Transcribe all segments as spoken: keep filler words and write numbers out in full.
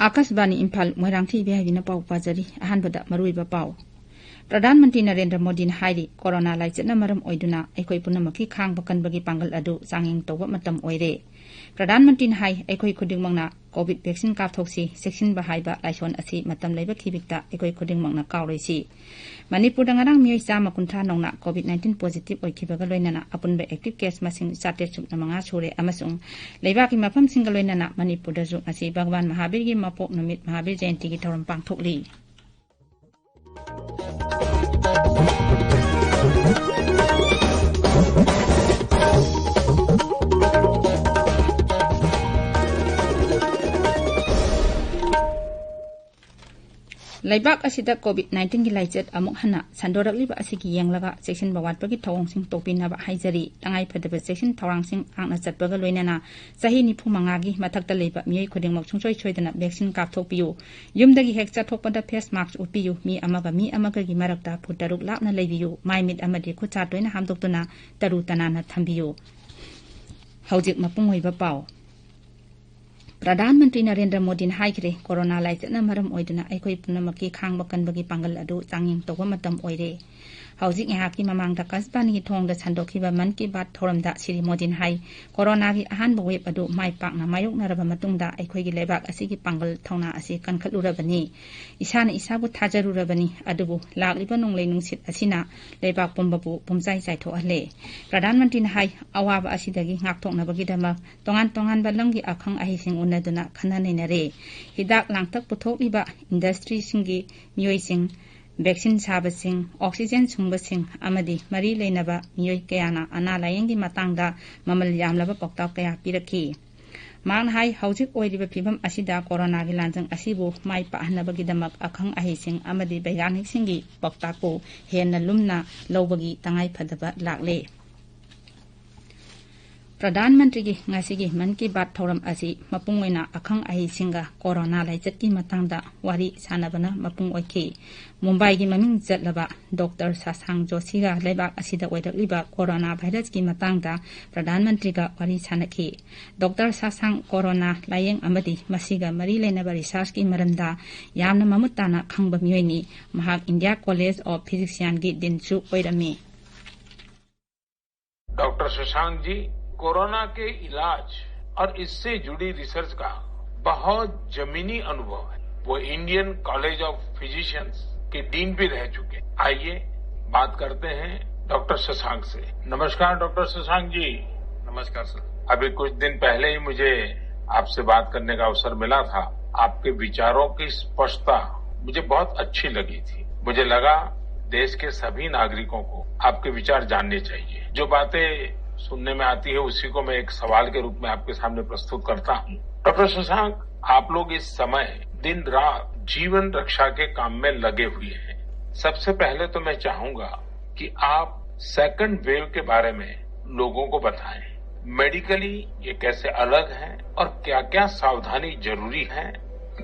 ꯑꯥꯀꯥꯁꯕꯥꯅꯤ ꯏꯝꯐꯥꯜ, ꯃꯣꯏꯔꯥꯡꯊꯤ ꯏꯕꯦꯍꯥꯏꯕꯤꯅ ꯄꯥꯎ ꯄꯥꯖꯔꯤ꯫ ꯑꯍꯥꯟꯕꯗ ꯃꯔꯨꯑꯣꯏꯕ ꯄꯥꯎ꯫ ꯄ꯭ꯔꯙꯥꯟ ꯃꯟꯇ꯭ꯔꯤ ꯅꯔꯦꯟꯗ꯭ꯔ ꯃꯣꯗꯤꯅ ꯍꯥꯏꯔꯤ, ꯀꯣꯔꯣꯅꯥ ꯂꯥꯏꯆꯠꯅ ꯃꯔꯝ ꯑꯣꯏꯗꯨꯅ ꯑꯩꯈꯣꯏ ꯄꯨꯝꯅꯃꯛꯀꯤ ꯈꯥꯡꯕ ꯀꯟꯕꯒꯤ ꯄꯥꯡꯒꯜ ꯑꯗꯨ ꯆꯥꯡꯌꯦꯡ ꯇꯧꯕ ꯃꯇꯝ ꯑꯣꯏꯔꯦ꯫ ꯄ꯭ꯔꯙꯥꯟ ꯃꯟꯇ꯭ꯔꯤꯅ ꯍꯥꯏ, ꯑꯩꯈꯣꯏ ꯈꯨꯗꯤꯡꯃꯛꯅ ꯀꯣꯚꯤꯗ ꯚꯦꯛꯁꯤꯟ ꯀꯥꯞꯊꯣꯛꯁꯤ, ꯆꯦꯛꯁꯤꯟꯕ ꯍꯥꯏꯕ ꯂꯥꯏꯁꯣꯟ ꯑꯁꯤ ꯃꯇꯝ ꯂꯩꯕ ꯈꯤꯕꯤꯛꯇ ꯑꯩꯈꯣꯏ ꯈꯨꯗꯤꯡꯃꯛꯅ ꯀꯥꯎꯔꯣꯏꯁꯤ꯫ ꯃꯅꯤꯄꯨꯔꯗ ꯉꯔꯥꯡ ꯃꯤꯑꯣꯏ ꯆꯥꯝꯃ ꯀꯨꯟꯊ꯭ꯔꯥ ꯅꯧꯅ ꯀꯣꯚꯤꯗ ꯅꯥꯏꯟꯇꯤꯟ ꯄꯣꯖꯤꯇꯤꯚ ꯑꯣꯏꯈꯤꯕꯒ ꯂꯣꯏꯅꯅ ꯑꯄꯨꯟꯕ ꯑꯦꯛꯇꯤꯚ ꯀꯦꯁ ꯃꯁꯤꯡ ꯆꯥꯇ꯭ꯔꯦꯠ ꯁꯨꯞꯅ ꯃꯉꯥ ꯁꯨꯔꯦ ꯑꯃꯁꯨꯡ ꯂꯩꯕꯥꯛꯀꯤ ꯃꯐꯝꯁꯤꯡꯒ ꯂꯣꯏꯅꯅ ꯃꯅꯤꯄꯨꯔꯗꯁꯨ ꯉꯁꯤ ꯚꯒꯋꯥꯟ ꯃꯍꯥꯕꯤꯔꯒꯤ ꯃꯄꯣꯛ ꯅꯨꯃꯤꯠ ꯃꯍꯥꯕꯤꯔ ꯖꯌꯟꯇꯤꯒꯤ ꯊꯧꯔꯝ ꯄꯥꯡꯊꯣꯛꯂꯤ꯫ ꯂꯩꯕꯥꯛ ꯑꯁꯤꯗ ꯀꯣꯚꯤꯗ ꯅꯥꯏꯟꯇꯤꯟꯒꯤ ꯂꯥꯏꯆꯠ ꯑꯃꯨꯛ ꯍꯟꯅ ꯁꯟꯗꯣꯔꯛꯂꯤꯕ ꯑꯁꯤꯒꯤ ꯌꯦꯡꯂꯒ ꯆꯦꯛꯁꯤꯟꯕ ꯋꯥꯠꯄꯒꯤ ꯊꯧꯑꯣꯡꯁꯤꯡ ꯇꯣꯛꯄꯤꯅꯕ ꯍꯥꯏꯖꯔꯤ꯫ ꯇꯉꯥꯏ ꯐꯗꯕ ꯆꯦꯛꯁꯤꯟ ꯊꯧꯔꯥꯡꯁꯤꯡ ꯉꯥꯛꯅ ꯆꯠꯄꯒ ꯂꯣꯏꯅꯅ ꯆꯍꯤ ꯅꯤꯐꯨ ꯃꯉꯥꯒꯤ ꯃꯊꯛꯇ ꯂꯩꯕ ꯃꯤꯑꯣꯏ ꯈꯨꯗꯤꯡꯃꯛ ꯁꯨꯡꯁꯣꯏ ꯁꯣꯏꯗꯅ ꯚꯦꯛꯁꯤꯟ ꯀꯥꯞꯊꯣꯛꯄꯤꯌꯨ꯫ ꯌꯨꯝꯗꯒꯤ ꯍꯦꯛ ꯆꯠꯊꯣꯛꯄꯗ ꯐꯦꯁ ꯃꯥꯛꯁ ꯎꯞꯄꯤꯌꯨ꯫ ꯃꯤ ꯑꯃꯒ ꯃꯤ ꯑꯃꯒꯒꯤ ꯃꯔꯛꯇ ꯐꯨꯠ ꯇꯔꯨꯛ ꯂꯥꯞꯅ ꯂꯩꯕꯤꯌꯨ꯫ ꯃꯥꯏ ꯃꯤꯠ ꯑꯃꯗꯤ ꯈꯨꯠ ꯁꯥ ꯇꯣꯏꯅ ꯍꯥꯝꯗꯣꯛꯇꯨꯅ ꯇꯔꯨ ꯇꯅꯥꯟꯅ ꯊꯝꯕꯤꯌꯨ꯫ ꯍꯧꯖꯤꯛ ꯃꯄꯨꯡ ꯑꯣꯏꯕ ꯄꯥꯎ꯫ ꯄ꯭ꯔꯙꯥꯟ ꯃꯟꯇ꯭ꯔꯤ ꯅꯔꯦꯟꯗ꯭ꯔ ꯃꯣꯗꯤꯅ ꯍꯥꯏꯈ꯭ꯔꯦ, ꯀꯣꯔꯣꯅꯥ ꯂꯥꯏꯆꯠꯅ ꯃꯔꯝ ꯑꯣꯏꯗꯨꯅ ꯑꯩꯈꯣꯏ ꯄꯨꯝꯅꯃꯛꯀꯤ ꯈꯥꯡꯕ ꯀꯟꯕꯒꯤ ꯄꯥꯡꯒꯜ ꯑꯗꯨ ꯆꯥꯡꯌꯦꯡ ꯇꯧꯕ ꯃꯇꯝ ꯑꯣꯏꯔꯦ꯫ ꯍꯧꯖꯤꯛ ꯉꯥꯏꯍꯥꯛꯀꯤ ꯃꯃꯥꯡꯗ ꯑꯀꯥꯁꯕꯥꯅꯤꯒꯤ ꯊꯣꯡꯗ ꯁꯟꯗꯣꯛꯈꯤꯕ ꯃꯟ ꯀꯤ ꯕꯥꯠ ꯊꯧꯔꯝꯗ ꯁ꯭ꯔꯤ ꯃꯣꯗꯤꯅ ꯍꯥꯏ, ꯀꯣꯔꯣꯅꯥꯒꯤ ꯑꯍꯥꯟꯕ ꯋꯦꯕ ꯑꯗꯨ ꯃꯥꯏ ꯄꯥꯛꯅ ꯃꯥꯌꯣꯛꯅꯔꯕ ꯃꯇꯨꯡꯗ ꯑꯩꯈꯣꯏꯒꯤ ꯂꯩꯕꯥꯛ ꯑꯁꯤꯒꯤ ꯄꯥꯡꯒꯜ ꯊꯧꯅꯥ ꯑꯁꯤ ꯀꯟꯈꯠꯂꯨꯔꯕꯅꯤ꯫ ꯏꯁꯥꯅ ꯏꯁꯥꯕꯨ ꯊꯥꯖꯔꯨꯔꯕꯅꯤ, ꯑꯗꯨꯕꯨ ꯂꯥꯛꯂꯤꯕ ꯅꯣꯡꯂꯩ ꯅꯨꯡꯁꯤꯠ ꯑꯁꯤꯅ ꯂꯩꯕꯥꯛ ꯄꯨꯝꯕꯕꯨ ꯄꯨꯝꯆꯥꯏ ꯆꯥꯏꯊꯣꯛꯍꯜꯂꯦ꯫ ꯄ꯭ꯔꯙꯥꯟ ꯃꯟꯇ꯭ꯔꯤꯅ ꯍꯥꯏ, ꯑꯋꯥꯕ ꯑꯁꯤꯗꯒꯤ ꯉꯥꯛꯊꯣꯛꯅꯕꯒꯤꯗꯃꯛ ꯇꯣꯉꯥꯟ ꯇꯣꯉꯥꯟꯕ ꯂꯝꯒꯤ ꯑꯈꯪ ꯑꯍꯩꯁꯤꯡ ꯎꯅꯗꯨꯅ ꯈꯟꯅ ꯅꯩꯅꯔꯦ꯫ ꯍꯤꯗꯥꯛ ꯂꯥꯡꯊꯛ ꯄꯨꯊꯣꯛꯂꯤꯕ ꯏꯟꯗꯁꯇ꯭ꯔꯤꯁꯤꯡꯒꯤ ꯃꯤꯑꯣꯏꯁꯤꯡ, ꯚꯦꯛꯁꯤꯟ ꯁꯥꯕꯁꯤꯡ, ꯑꯣꯛꯁꯤꯖꯦꯟ ꯁꯨꯡꯕꯁꯤꯡ ꯑꯃꯗꯤ ꯃꯔꯤ ꯂꯩꯅꯕ ꯃꯤꯑꯣꯏ ꯀꯌꯥꯅ ꯑꯅꯥ ꯂꯥꯌꯦꯡꯒꯤ ꯃꯇꯥꯡꯗ ꯃꯃꯜ ꯌꯥꯝꯂꯕ ꯄꯥꯎꯇꯥꯛ ꯀꯌꯥ ꯄꯤꯔꯛꯈꯤ꯫ ꯃꯍꯥꯛꯅ ꯍꯥꯏ, ꯍꯧꯖꯤꯛ ꯑꯣꯏꯔꯤꯕ ꯐꯤꯕꯝ ꯑꯁꯤꯗ ꯀꯣꯔꯣꯅꯥꯒꯤ ꯂꯥꯟꯖꯪ ꯑꯁꯤꯕꯨ ꯃꯥꯏ ꯄꯥꯛꯍꯟꯅꯕꯒꯤꯗꯃꯛ ꯑꯈꯪ ꯑꯍꯩꯁꯤꯡ ꯑꯃꯗꯤ ꯕꯩꯒ꯭ꯌꯥꯅꯤꯛꯁꯤꯡꯒꯤ ꯄꯥꯎꯇꯥꯛꯄꯨ ꯍꯦꯟꯅ ꯂꯨꯝꯅ ꯂꯧꯕꯒꯤ ꯇꯉꯥꯏꯐꯗꯕ ꯂꯥꯛꯂꯦ꯫ ꯄ꯭ꯔꯙꯥꯟ ꯃꯟꯇ꯭ꯔꯤꯒꯤ ꯉꯁꯤꯒꯤ ꯃꯟ ꯀꯤ ꯕꯥꯠ ꯊꯧꯔꯝ ꯑꯁꯤ ꯃꯄꯨꯡ ꯑꯣꯏꯅ ꯑꯈꯪ ꯑꯍꯩꯁꯤꯡꯒ ꯀꯣꯔꯣꯅꯥ ꯂꯥꯏꯆꯠꯀꯤ ꯃꯇꯥꯡꯗ ꯋꯥꯔꯤ ꯁꯥꯟꯅꯕꯅ ꯃꯄꯨꯡ ꯑꯣꯏꯈꯤ꯫ ꯃꯨꯝꯕꯥꯏꯒꯤ ꯃꯃꯤꯡ ꯆꯠꯂꯕ ꯗꯣꯛꯇꯔ ꯁꯥꯁꯥꯡ ꯖꯣꯁꯤꯒ ꯂꯩꯕꯥꯛ ꯑꯁꯤꯗ ꯑꯣꯏꯔꯛꯂꯤꯕ ꯀꯣꯔꯣꯅꯥ ꯚꯥꯏꯔꯁꯀꯤ ꯃꯇꯥꯡꯗ ꯄ꯭ꯔꯙꯥꯟ ꯃꯟꯇ꯭ꯔꯤꯒ ꯋꯥꯔꯤ ꯁꯥꯟꯅꯈꯤ꯫ ꯗꯣꯛꯇꯔ ꯁꯥꯁꯥꯡ ꯀꯣꯔꯣꯅꯥ ꯂꯥꯌꯦꯡ ꯑꯃꯗꯤ ꯃꯁꯤꯒ ꯃꯔꯤ ꯂꯩꯅꯕ ꯔꯤꯁꯔꯆꯀꯤ ꯃꯔꯝꯗ ꯌꯥꯝꯅ ꯃꯃꯨꯠ ꯇꯥꯅ ꯈꯪꯕ ꯃꯤꯑꯣꯏꯅꯤ꯫ ꯃꯍꯥꯛ ꯏꯟꯗꯤꯌꯥ ꯀꯣꯂꯦꯖ ꯑꯣꯐ ꯐꯤꯖꯤꯛꯁꯤꯌꯥꯟꯒꯤ ꯗꯤꯟꯁꯨ ꯑꯣꯏꯔꯝꯃꯤ꯫ डॉक्टर शशांक जी, कोरोना के इलाज और इससे जुड़ी रिसर्च का बहुत जमीनी अनुभव है। वो इंडियन कॉलेज ऑफ फिजिशियंस के डीन भी रह चुके हैं। आइए, बात करते हैं डॉक्टर शशांक से। नमस्कार डॉक्टर शशांक जी। नमस्कार सर। अभी कुछ दिन पहले ही मुझे आपसे बात करने का अवसर मिला था। आपके विचारों की स्पष्टता मुझे बहुत अच्छी लगी थी। मुझे लगा, देश के सभी नागरिकों को आपके विचार जानने चाहिए। जो बातें सुनने में आती है, उसी को मैं एक सवाल के रूप में आपके सामने प्रस्तुत करता हूँ। डॉक्टर शशांक, आप लोग इस समय दिन रात जीवन रक्षा के काम में लगे हुए हैं। सबसे पहले तो मैं चाहूंगा कि आप सेकंड वेव के बारे में लोगों को बताएं। मेडिकली ये कैसे अलग है और क्या-क्या सावधानी जरूरी है?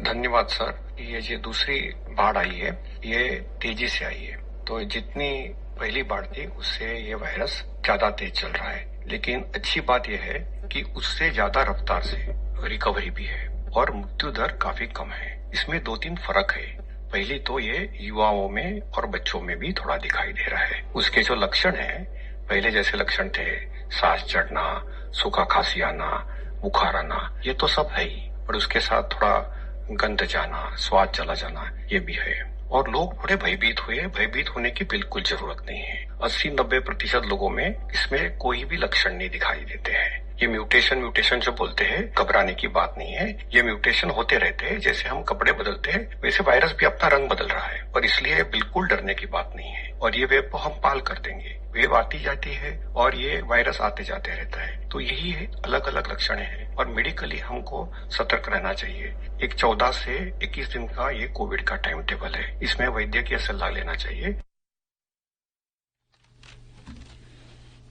धन्यवाद सर। ये जो दूसरी बाढ़ आई है, ये तेजी से आई है। तो जितनी पहली बाढ़ थी, उससे ये वायरस ज्यादा तेज चल रहा है। लेकिन अच्छी बात यह है कि उससे ज्यादा रफ्तार से रिकवरी भी है और मृत्यु दर काफी कम है। इसमें दो तीन फर्क है। पहली तो ये युवाओं में और बच्चों में भी थोड़ा दिखाई दे रहा है। उसके जो लक्षण है, पहले जैसे लक्षण थे, सांस चढ़ना, सूखा खांसी आना, बुखार आना, ये तो सब है ही, पर उसके साथ थोड़ा गंध जाना, स्वाद चला जाना, ये भी है। और लोग थोड़े भयभीत हुए। भयभीत होने की बिल्कुल जरूरत नहीं है। अस्सी नब्बे प्रतिशत लोगों में इसमें कोई भी लक्षण नहीं दिखाई देते हैं। ये म्यूटेशन म्यूटेशन जो बोलते हैं, घबराने की बात नहीं है। ये म्यूटेशन होते रहते हैं। जैसे हम कपड़े बदलते हैं, वैसे वायरस भी अपना रंग बदल रहा है, और इसलिए बिल्कुल डरने की बात नहीं है। और ये वेव को हम पाल कर देंगे। वेव आती जाती है और ये वायरस आते जाते रहता है। तो यही है, अलग अलग लक्षण हैं और मेडिकली हमको सतर्क रहना चाहिए। एक चौदह से इक्कीस दिन का ये कोविड का टाइम टेबल है, इसमें वैद्य की सलाह लेना चाहिए।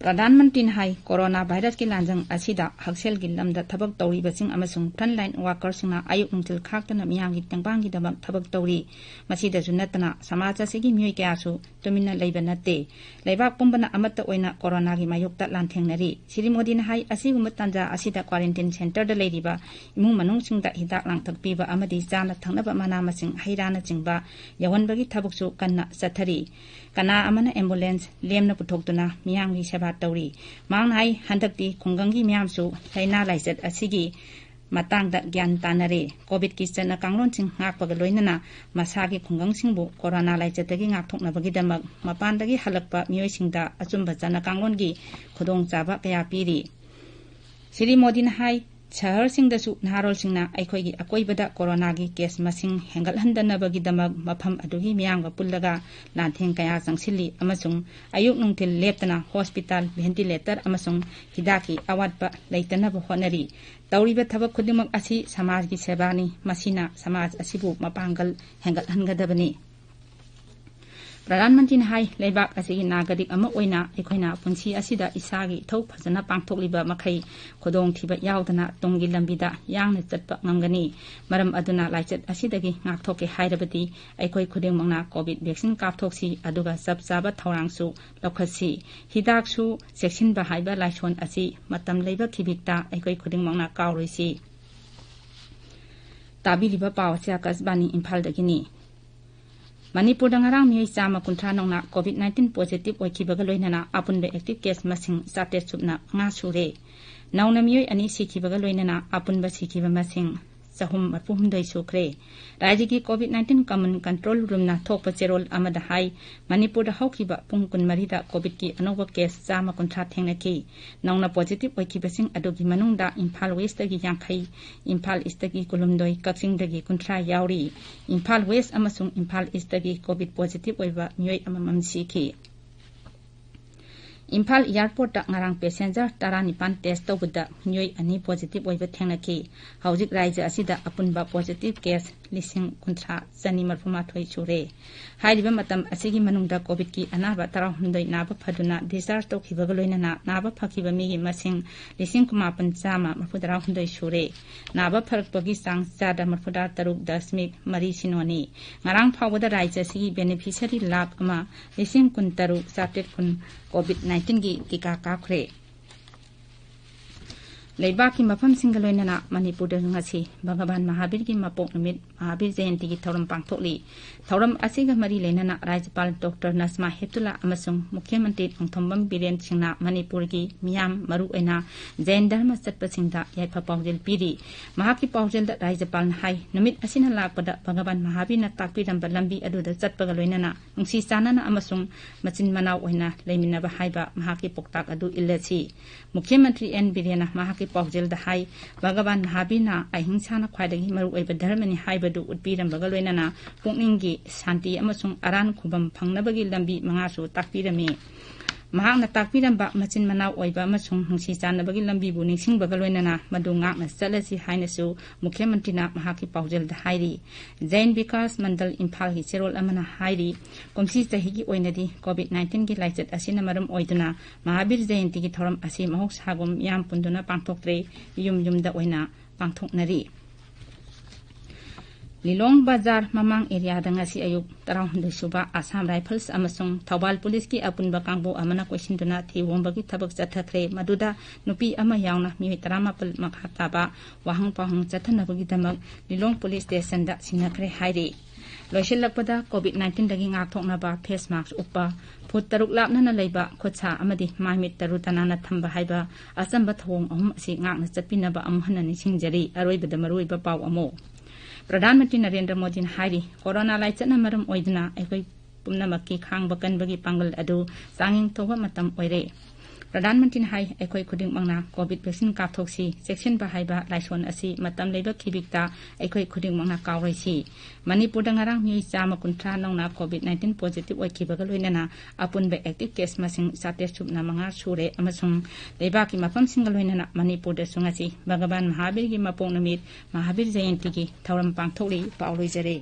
ꯄ꯭ꯔꯙꯥꯟ ꯃꯟꯇ꯭ꯔꯤꯅ ꯍꯥꯏ, ꯀꯣꯔꯣꯅꯥ ꯚꯥꯏꯔꯁꯀꯤ ꯂꯥꯟꯖꯪ ꯑꯁꯤꯗ ꯍꯛꯁꯦꯜꯒꯤ ꯂꯝꯗ ꯊꯕꯛ ꯇꯧꯔꯤꯕꯁꯤꯡ ꯑꯃꯁꯨꯡ frontline workerꯁꯤꯡꯅ ꯑꯌꯨꯛ ꯅꯨꯡꯊꯤꯜ ꯈꯥꯛꯇꯅ ꯃꯤꯌꯥꯝꯒꯤ ꯇꯦꯡꯕꯥꯡꯒꯤꯗꯃꯛ ꯊꯕꯛ ꯇꯧꯔꯤ꯫ ꯃꯁꯤꯗꯁꯨ ꯅꯠꯇꯅ ꯁꯃꯥꯖ ꯑꯁꯤꯒꯤ ꯃꯤꯑꯣꯏ ꯀꯌꯥꯁꯨ ꯇꯨꯃꯤꯟꯅ ꯂꯩꯕ ꯅꯠꯇꯦ꯫ ꯂꯩꯕꯥꯛ ꯄꯨꯝꯕꯅ ꯑꯃꯠꯇ ꯑꯣꯏꯅ ꯀꯣꯔꯣꯅꯥꯒꯤ ꯃꯥꯌꯣꯛꯇ ꯂꯥꯟꯊꯦꯡꯅꯔꯤ꯫ ꯁ꯭ꯔꯤ ꯃꯣꯗꯤꯅ ꯍꯥꯏ, ꯑꯁꯤꯒꯨꯝꯕ ꯇꯥꯟꯖꯥ ꯑꯁꯤꯗ quarantine centreꯗ ꯂꯩꯔꯤꯕ ꯏꯃꯨꯡ ꯃꯅꯨꯡꯁꯤꯡꯗ ꯍꯤꯗꯥꯛ ꯂꯥꯡꯊꯛ ꯄꯤꯕ ꯑꯃꯗꯤ ꯆꯥꯅ ꯊꯛꯅꯕ ꯃꯅꯥ ꯃꯁꯤꯡ, ꯍꯩ ꯔꯥꯅꯆꯤꯡꯕ ꯌꯧꯍꯟꯕꯒꯤ ꯊꯕꯛꯁꯨ ꯀꯟꯅ ꯆꯠꯊꯔꯤ꯫ ꯀꯅꯥ ꯑꯃꯅ ambulance ꯂꯦꯝꯅ ꯄꯨꯊꯣꯛꯇꯨꯅ ꯃꯤꯌꯥꯝꯒꯤ ꯁꯦꯕꯥ ꯇꯧꯔꯤ꯫ ꯃꯍꯥꯛꯅ ꯍꯥꯏ, ꯍꯟꯗꯛꯇꯤ ꯈꯨꯡꯒꯪꯒꯤ ꯃꯤꯌꯥꯝꯁꯨ ꯂꯥꯏꯅꯥ ꯂꯥꯏꯆꯠ ꯑꯁꯤꯒꯤ ꯃꯇꯥꯡꯗ ꯒ꯭ꯌꯥꯟ ꯇꯥꯅꯔꯦ꯫ ꯀꯣꯚꯤꯗꯀꯤ ꯆꯠꯅ ꯀꯥꯡꯂꯣꯟꯁꯤꯡ ꯉꯥꯛꯄꯒ ꯂꯣꯏꯅꯅ ꯃꯁꯥꯒꯤ ꯈꯨꯡꯒꯪꯁꯤꯡꯕꯨ ꯀꯣꯔꯣꯅꯥ ꯂꯥꯏꯆꯠꯇꯒꯤ ꯉꯥꯛꯊꯣꯛꯅꯕꯒꯤꯗꯃꯛ ꯃꯄꯥꯟꯗꯒꯤ ꯍꯜꯂꯛꯄ ꯃꯤꯑꯣꯏꯁꯤꯡꯗ ꯑꯆꯨꯝꯕ ꯆꯠꯅ ꯀꯥꯡꯂꯣꯟꯒꯤ ꯈꯨꯗꯣꯡꯆꯥꯕ ꯀꯌꯥ ꯄꯤꯔꯤ꯫ ꯁ꯭ꯔꯤ ꯃꯣꯗꯤꯅ ꯍꯥꯏ, ꯁꯍꯔꯁꯤꯡꯗꯁꯨ ꯅꯍꯥꯔꯣꯜꯁꯤꯡꯅ ꯑꯩꯈꯣꯏꯒꯤ ꯑꯀꯣꯏꯕꯗ ꯀꯣꯔꯣꯅꯥꯒꯤ case ꯃꯁꯤꯡ ꯍꯦꯟꯒꯠꯍꯟꯗꯅꯕꯒꯤꯗꯃꯛ ꯃꯐꯝ ꯑꯗꯨꯒꯤ ꯃꯤꯌꯥꯝꯒ ꯄꯨꯜꯂꯒ ꯂꯥꯟꯊꯦꯡ ꯀꯌꯥ ꯆꯪꯁꯤꯜꯂꯤ ꯑꯃꯁꯨꯡ ꯑꯌꯨꯛ ꯅꯨꯡꯊꯤꯜ ꯂꯦꯞꯇꯅ hospital, ventilator ꯑꯃꯁꯨꯡ ꯍꯤꯗꯥꯛꯀꯤ ꯑꯋꯥꯠꯄ ꯂꯩꯇꯅꯕ ꯍꯣꯠꯅꯔꯤ꯫ ꯇꯧꯔꯤꯕ ꯊꯕꯛ ꯈꯨꯗꯤꯡꯃꯛ ꯑꯁꯤ ꯁꯃꯥꯖꯒꯤ ꯁꯦꯕꯥꯅꯤ꯫ ꯃꯁꯤꯅ ꯁꯃꯥꯖ ꯑꯁꯤꯕꯨ ꯃꯄꯥꯡꯒꯜ ꯍꯦꯟꯒꯠꯍꯟꯒꯗꯕꯅꯤ꯫ ꯄ꯭ꯔꯙꯥꯟ ꯃꯟꯇ꯭ꯔꯤꯅ ꯍꯥꯏ, ꯂꯩꯕꯥꯛ ꯑꯁꯤꯒꯤ ꯅꯥꯒꯔꯤꯛ ꯑꯃ ꯑꯣꯏꯅ ꯑꯩꯈꯣꯏꯅ ꯄꯨꯟꯁꯤ ꯑꯁꯤꯗ ꯏꯁꯥꯒꯤ ꯏꯊꯧ ꯐꯖꯅ ꯄꯥꯡꯊꯣꯛꯂꯤꯕ ꯃꯈꯩ ꯈꯨꯗꯣꯡꯊꯤꯕ ꯌꯥꯎꯗꯅ ꯇꯨꯡꯒꯤ ꯂꯝꯕꯤꯗ ꯌꯥꯡꯅ ꯆꯠꯄ ꯉꯝꯒꯅꯤ꯫ ꯃꯔꯝ ꯑꯗꯨꯅ ꯂꯥꯏꯆꯠ ꯑꯁꯤꯗꯒꯤ ꯉꯥꯛꯊꯣꯛꯀꯦ ꯍꯥꯏꯔꯕꯗꯤ ꯑꯩꯈꯣꯏ ꯈꯨꯗꯤꯡꯃꯛꯅ ꯀꯣꯚꯤꯗ vaccine ꯀꯥꯞꯊꯣꯛꯁꯤ, ꯑꯗꯨꯒ ꯆꯞ ꯆꯥꯕ ꯊꯧꯔꯥꯡꯁꯨ ꯂꯧꯈꯠꯁꯤ꯫ ꯍꯤꯗꯥꯛꯁꯨ ꯆꯦꯛꯁꯤꯟꯕ ꯍꯥꯏꯕ ꯂꯥꯏꯁꯣꯟ ꯑꯁꯤ ꯃꯇꯝ ꯂꯩꯕ ꯈꯤꯕꯤꯛꯇ ꯑꯩꯈꯣꯏ ꯈꯨꯗꯤꯡꯃꯛꯅ ꯀꯥꯎꯔꯣꯏꯁꯤ꯫ ꯇꯥꯕꯤꯔꯤꯕ ꯄꯥꯎ ꯑꯁꯤ ꯑꯥꯀꯥꯁꯕꯥꯅꯤ ꯏꯝꯐꯥꯜꯗꯒꯤꯅꯤ꯫ ꯃꯅꯤꯄꯨꯔꯗ ꯉꯔꯥꯡ ꯃꯤꯑꯣꯏ ꯆꯥꯝꯃ ꯀꯨꯟꯊ꯭ꯔꯥ ꯅꯧꯅ ꯀꯣꯚꯤꯗ nineteen positive ꯑꯣꯏꯈꯤꯕꯒ ꯂꯣꯏꯅꯅ ꯑꯄꯨꯟꯕ active case ꯃꯁꯤꯡ ꯆꯥꯇ꯭ꯔꯦꯠ ꯁꯨꯞꯅ ꯃꯉꯥ ꯁꯨꯔꯦ꯫ ꯅꯧꯅ ꯃꯤꯑꯣꯏ ꯑꯅꯤ ꯁꯤꯈꯤꯕꯒ ꯂꯣꯏꯅꯅ ꯑꯄꯨꯟꯕ ꯁꯤꯈꯤꯕ ꯃꯁꯤꯡ ꯆꯍꯨꯝ ꯃꯔꯤꯐꯨ ꯍꯨꯝꯗꯣꯏ ꯁꯨꯈ꯭ꯔꯦ꯫ ꯔꯥꯖ꯭ꯌꯒꯤ ꯀꯣꯚꯤꯗ nineteen common control roomꯅ ꯊꯣꯛꯄ ꯆꯦꯔꯣꯜ ꯑꯃꯗ ꯍꯥꯏ, ꯃꯅꯤꯄꯨꯔꯗ ꯍꯧꯈꯤꯕ ꯄꯨꯡ ꯀꯨꯟꯃꯔꯤꯗ ꯀꯣꯚꯤꯗꯀꯤ ꯑꯅꯧꯕ case ꯆꯥꯝꯃ ꯀꯨꯟꯊ꯭ꯔꯥ ꯊꯦꯡꯅꯈꯤ꯫ ꯅꯧꯅ positive ꯑꯣꯏꯈꯤꯕꯁꯤꯡ ꯑꯗꯨꯒꯤ ꯃꯅꯨꯡꯗ ꯏꯝꯐꯥꯜ Westꯇꯒꯤ ꯌꯥꯡꯈꯩ, ꯏꯝꯐꯥꯜ Eastꯇꯒꯤ ꯀꯨꯟꯍꯨꯝꯗꯣꯏ, ꯀꯛꯆꯤꯡꯗꯒꯤ ꯀꯨꯟꯊ꯭ꯔꯥ ꯌꯥꯎꯔꯤ꯫ ꯏꯝꯐꯥꯜ West ꯑꯃꯁꯨꯡ ꯏꯝꯐꯥꯜ Eastꯇꯒꯤ ꯀꯣꯚꯤꯗ positive ꯑꯣꯏꯕ ꯃꯤꯑꯣꯏ ꯑꯃꯃꯝ ꯁꯤꯈꯤ꯫ ꯏꯝꯐꯥꯜ ꯑꯦꯌꯥꯔꯄꯣꯔꯠꯇ ꯉꯔꯥꯡ ꯄꯦꯁꯦꯟꯖꯔ ꯇꯔꯥꯅꯤꯄꯥꯟ ꯇꯦꯁ ꯇꯧꯕꯗ ꯃꯤꯑꯣꯏ ꯑꯅꯤ ꯄꯣꯖꯤꯇꯤꯚ ꯑꯣꯏꯕ ꯊꯦꯡꯅꯈꯤ꯫ ꯍꯧꯖꯤꯛ ꯔꯥꯖ꯭ꯌ ꯑꯁꯤꯗ ꯑꯄꯨꯟꯕ ꯄꯣꯖꯤꯇꯤꯚ ꯀꯦꯁ ꯂꯤꯁꯤꯡ ꯀꯨꯟꯊ꯭ꯔꯥ ꯆꯅꯤ ꯃꯔꯐꯨ ꯃꯥꯊꯣꯏ ꯁꯨꯔꯦ꯫ ꯍꯥꯏꯔꯤꯕ ꯃꯇꯝ ꯑꯁꯤꯒꯤ ꯃꯅꯨꯡꯗ ꯀꯣꯚꯤꯗꯀꯤ ꯑꯅꯥꯕ ꯇꯔꯥꯍꯨꯝꯗꯣꯏ ꯅꯥꯕ ꯐꯗꯨꯅ ꯗꯤꯁꯆꯥꯔꯖ ꯇꯧꯈꯤꯕꯒ ꯂꯣꯏꯅꯅ ꯅꯥꯕ ꯐꯈꯤꯕ ꯃꯤꯒꯤ ꯃꯁꯤꯡ ꯂꯤꯁꯤꯡ ꯀꯨꯟꯃꯥꯄꯟ ꯆꯥꯝꯃ ꯃꯔꯐꯨ ꯇꯔꯥꯍꯨꯝꯗꯣꯏ ꯁꯨꯔꯦ꯫ ꯅꯥꯕ ꯐꯔꯛꯄꯒꯤ ꯆꯥꯡ ꯆꯥꯗ ꯃꯔꯐꯨꯇꯔꯥ ꯇꯔꯨꯛ ꯗꯁꯃꯤꯛ ꯃꯔꯤ ꯁꯤꯅꯣꯅꯤ꯫ ꯉꯔꯥꯡ ꯐꯥꯎꯕꯗ ꯔꯥꯖ꯭ꯌ ꯑꯁꯤꯒꯤ ꯕꯦꯅꯤꯐꯤꯁꯔꯤ ꯂꯥꯈ ꯑꯃ ꯂꯤꯁꯤꯡ ꯀꯨꯟ ꯇꯔꯨꯛ ꯆꯥꯇ꯭ꯔꯦꯠ ꯀꯨꯟ ꯀꯣꯚꯤꯗ ꯅꯥꯏꯟꯇꯤꯟꯒꯤ ꯇꯤꯀꯥ ꯀꯥꯞꯈ꯭ꯔꯦ꯫ ꯂꯩꯕꯥꯛꯀꯤ ꯃꯐꯝꯁꯤꯡꯒ ꯂꯣꯏꯅꯅ ꯃꯅꯤꯄꯨꯔꯗ ꯉꯁꯤ ꯚꯒꯕꯥꯟ ꯃꯍꯥꯕꯤꯔꯒꯤ ꯃꯄꯣꯛ ꯅꯨꯃꯤꯠ ꯃꯍꯥꯕꯤꯔ ꯖꯌꯟꯇꯤꯒꯤ ꯊꯧꯔꯝ ꯄꯥꯡꯊꯣꯛꯂꯤ꯫ ꯊꯧꯔꯝ ꯑꯁꯤꯒ ꯃꯔꯤ ꯂꯩꯅꯅ ꯔꯥꯖ꯭ꯌꯄꯥꯜ ꯗꯣꯛꯇꯔ ꯅꯁꯃꯥ ꯍꯦꯞꯇꯨꯂꯥ ꯑꯃꯁꯨꯡ ꯃꯨꯈ꯭ꯌ ꯃꯟꯇ꯭ꯔꯤ ꯅꯣꯡꯊꯣꯝꯕꯝ ꯕꯤꯔꯦꯟ ꯁꯤꯡꯅ ꯃꯅꯤꯄꯨꯔꯒꯤ ꯃꯤꯌꯥꯝ, ꯃꯔꯨꯑꯣꯏꯅ ꯖꯩꯟ ꯙꯔꯃ ꯆꯠꯄꯁꯤꯡꯗ ꯌꯥꯏꯐ ꯄꯥꯎꯖꯦꯜ ꯄꯤꯔꯤ꯫ ꯃꯍꯥꯛꯀꯤ ꯄꯥꯎꯖꯦꯜꯗ ꯔꯥꯖ꯭ꯌꯄꯥꯜꯅ ꯍꯥꯏ, ꯅꯨꯃꯤꯠ ꯑꯁꯤꯅ ꯂꯥꯛꯄꯗ ꯚꯒꯕꯥꯟ ꯃꯍꯥꯕꯤꯔꯅ ꯇꯥꯛꯄꯤꯔꯝꯕ ꯂꯝꯕꯤ ꯑꯗꯨꯗ ꯆꯠꯄꯒ ꯂꯣꯏꯅꯅ ꯅꯨꯡꯁꯤ ꯆꯥꯟꯅꯅ ꯑꯃꯁꯨꯡ ꯃꯆꯤꯟ ꯃꯅꯥꯎ ꯑꯣꯏꯅ ꯂꯩꯃꯤꯟꯅꯕ ꯍꯥꯏꯕ ꯃꯍꯥꯛꯀꯤ ꯄꯥꯎꯇꯥꯛ ꯑꯗꯨ ꯏꯜꯂꯁꯤ꯫ ꯃꯨꯈ꯭ꯌ ꯃꯟꯇ꯭ꯔꯤ ꯑꯦꯟ ꯕꯤꯔꯦꯟꯅ ꯃꯍꯥꯛꯀꯤ ꯄꯥꯎꯖꯦꯜꯗ ꯍꯥꯏ, ꯚꯒꯕꯥꯟ ꯃꯍꯥꯕꯤꯔꯅ ꯑꯍꯤꯡꯁꯥꯅ ꯈ꯭ꯋꯥꯏꯗꯒꯤ ꯃꯔꯨꯑꯣꯏꯕ ꯙꯔꯃꯅꯤ ꯍꯥꯏꯕꯗꯨ ꯎꯠꯄꯤꯔꯝꯕꯒ ꯂꯣꯏꯅꯅ ꯄꯨꯛꯅꯤꯡꯒꯤ ꯁꯥꯟꯇꯤ ꯑꯃꯁꯨꯡ ꯑꯔꯥꯟ ꯈꯨꯕꯝ ꯐꯪꯅꯕꯒꯤ ꯂꯝꯕꯤ ꯃꯉꯥꯁꯨ ꯇꯥꯛꯄꯤꯔꯝꯃꯤ꯫ ꯃꯍꯥꯛꯅ ꯇꯥꯛꯄꯤꯔꯝꯕ ꯃꯆꯤꯟ ꯃꯅꯥꯎ ꯑꯣꯏꯕ ꯑꯃꯁꯨꯡ ꯅꯨꯡꯁꯤ ꯆꯥꯟꯅꯕꯒꯤ ꯂꯝꯕꯤꯕꯨ ꯅꯤꯡꯁꯤꯡꯕꯒ ꯂꯣꯏꯅꯅ ꯃꯗꯨ ꯉꯥꯛꯅ ꯆꯠꯂꯁꯤ ꯍꯥꯏꯅꯁꯨ ꯃꯨꯈ꯭ꯌ ꯃꯟꯇ꯭ꯔꯤꯅ ꯃꯍꯥꯛꯀꯤ ꯄꯥꯎꯖꯦꯜꯗ ꯍꯥꯏꯔꯤ꯫ ꯖꯩꯟ ꯕꯤꯀꯥꯁ ꯃꯟꯗꯜ ꯏꯝꯐꯥꯜꯒꯤ ꯆꯦꯔꯣꯜ ꯑꯃꯅ ꯍꯥꯏꯔꯤ, ꯀꯨꯝꯁꯤ ꯆꯍꯤꯒꯤ ꯑꯣꯏꯅꯗꯤ ꯀꯣꯚꯤꯗ ꯅꯥꯏꯟꯇꯤꯟꯒꯤ ꯂꯥꯏꯆꯠ ꯑꯁꯤꯅ ꯃꯔꯝ ꯑꯣꯏꯗꯨꯅ ꯃꯍꯥꯕꯤꯔ ꯖꯌꯟꯇꯤꯒꯤ ꯊꯧꯔꯝ ꯑꯁꯤ ꯃꯍꯧꯁꯥꯒꯨꯝ ꯃꯤꯌꯥꯝ ꯄꯨꯟꯗꯨꯅ ꯄꯥꯡꯊꯣꯛꯇ꯭ꯔꯦ, ꯌꯨꯝ ꯌꯨꯝꯗ ꯑꯣꯏꯅ ꯄꯥꯡꯊꯣꯛꯅꯔꯤ꯫ ꯂꯤꯂꯣꯡ ꯕꯖꯥꯔ ꯃꯃꯥꯡ ꯑꯦꯔꯤꯌꯥꯗ ꯉꯁꯤ ꯑꯌꯨꯛ ꯇꯔꯥꯍꯨꯝꯗꯣꯏ ꯁꯨꯕ ꯑꯁꯥꯝ ꯔꯥꯏꯐꯜꯁ ꯑꯃꯁꯨꯡ ꯊꯧꯕꯥꯜ ꯄꯨꯂꯤꯁꯀꯤ ꯑꯄꯨꯟꯕ ꯀꯥꯡꯕꯨ ꯑꯃꯅ ꯀꯣꯏꯁꯤꯟꯗꯨꯅ ꯊꯤꯍꯣꯡꯕꯒꯤ ꯊꯕꯛ ꯆꯠꯊꯈ꯭ꯔꯦ꯫ ꯃꯗꯨꯗ ꯅꯨꯄꯤ ꯑꯃ ꯌꯥꯎꯅ ꯃꯤꯑꯣꯏ ꯇꯔꯥꯃꯥꯄꯜ ꯃꯈꯥ ꯇꯥꯕ ꯋꯥꯍꯪ ꯄꯥꯎꯍꯪ ꯆꯠꯊꯅꯕꯒꯤꯗꯃꯛ ꯂꯤꯂꯣꯡ ꯄꯨꯂꯤꯁ ꯁ꯭ꯇꯦꯁꯟꯗ ꯁꯤꯟꯅꯈ꯭ꯔꯦ ꯍꯥꯏꯔꯤ꯫ ꯂꯣꯏꯁꯤꯜꯂꯛꯄꯗ ꯀꯣꯚꯤꯗ ꯅꯥꯏꯟꯇꯤꯟꯗꯒꯤ ꯉꯥꯛꯊꯣꯛꯅꯕ ꯐꯦꯁ ꯃꯥꯛꯁ ꯎꯞꯄ, ꯐꯨꯠ ꯇꯔꯨꯛ ꯂꯥꯞꯅꯅ ꯂꯩꯕ ꯈꯨꯠꯁꯥ ꯑꯃꯗꯤ ꯃꯥꯏ ꯃꯤꯠ ꯇꯔꯨ ꯇꯅꯥꯟꯅ ꯊꯝꯕ ꯍꯥꯏꯕ ꯑꯆꯝꯕ ꯊꯧꯑꯣꯡ ꯑꯍꯨꯝ ꯑꯁꯤ ꯉꯥꯛꯅ ꯆꯠꯄꯤꯅꯕ ꯑꯃꯨꯛ ꯍꯟꯅ ꯅꯤꯡꯁꯤꯡꯖꯔꯤ꯫ ꯑꯔꯣꯏꯕꯗ ꯃꯔꯨꯑꯣꯏꯕ ꯄꯥꯎ ꯑꯃꯨꯛ꯫ ꯄ꯭ꯔꯙꯥꯟ ꯃꯟꯇ꯭ꯔꯤ ꯅꯔꯦꯟꯗ꯭ꯔ ꯃꯣꯗꯤꯅ ꯍꯥꯏꯔꯤ, ꯀꯣꯔꯣꯅꯥ ꯂꯥꯏꯆꯠꯅ ꯃꯔꯝ ꯑꯣꯏꯗꯨꯅ ꯑꯩꯈꯣꯏ ꯄꯨꯝꯅꯃꯛꯀꯤ ꯈꯥꯡꯕ ꯀꯟꯕꯒꯤ ꯄꯥꯡꯒꯜ ꯑꯗꯨ ꯆꯥꯡꯌꯦꯡ ꯇꯧꯕ ꯃꯇꯝ ꯑꯣꯏꯔꯦ꯫ ꯄ꯭ꯔꯙꯥꯟ ꯃꯟꯇ꯭ꯔꯤꯅ ꯍꯥꯏ, ꯑꯩꯈꯣꯏ ꯈꯨꯗꯤꯡꯃꯛꯅ ꯀꯣꯚꯤꯗ ꯚꯦꯛꯁꯤꯟ ꯀꯥꯞꯊꯣꯛꯁꯤ, ꯆꯦꯛꯁꯤꯟꯕ ꯍꯥꯏꯕ ꯂꯥꯏꯁꯣꯟ ꯑꯁꯤ ꯃꯇꯝ ꯂꯩꯕ ꯈꯤꯕꯤꯛꯇ ꯑꯩꯈꯣꯏ ꯈꯨꯗꯤꯡꯃꯛꯅ ꯀꯥꯎꯔꯣꯏꯁꯤ꯫ ꯃꯅꯤꯄꯨꯔꯗ ꯉꯔꯥꯡ ꯃꯤꯑꯣꯏ ꯆꯥꯝꯃ ꯀꯨꯟꯊ꯭ꯔꯥ ꯅꯧꯅ ꯀꯣꯚꯤꯗ ꯅꯥꯏꯟꯇꯤꯟ ꯄꯣꯖꯤꯇꯤꯚ ꯑꯣꯏꯈꯤꯕꯒ ꯂꯣꯏꯅꯅ ꯑꯄꯨꯟꯕ ꯑꯦꯛꯇꯤꯚ ꯀꯦꯁ ꯃꯁꯤꯡ ꯆꯥꯇ꯭ꯔꯦꯠ ꯁꯨꯞꯅ ꯃꯉꯥ ꯁꯨꯔꯦ ꯑꯃꯁꯨꯡ ꯂꯩꯕꯥꯛꯀꯤ ꯃꯐꯝꯁꯤꯡꯒ ꯂꯣꯏꯅꯅ ꯃꯅꯤꯄꯨꯔꯗꯁꯨ ꯉꯁꯤ ꯚꯒꯕꯥꯟ ꯃꯍꯥꯕꯤꯔꯒꯤ ꯃꯄꯣꯛ ꯅꯨꯃꯤꯠ ꯃꯍꯥꯕꯤꯔ ꯖꯌꯟꯇꯤꯒꯤ ꯊꯧꯔꯝ ꯄꯥꯡꯊꯣꯛꯂꯤ꯫ ꯄꯥꯎ ꯂꯣꯏꯖꯔꯦ꯫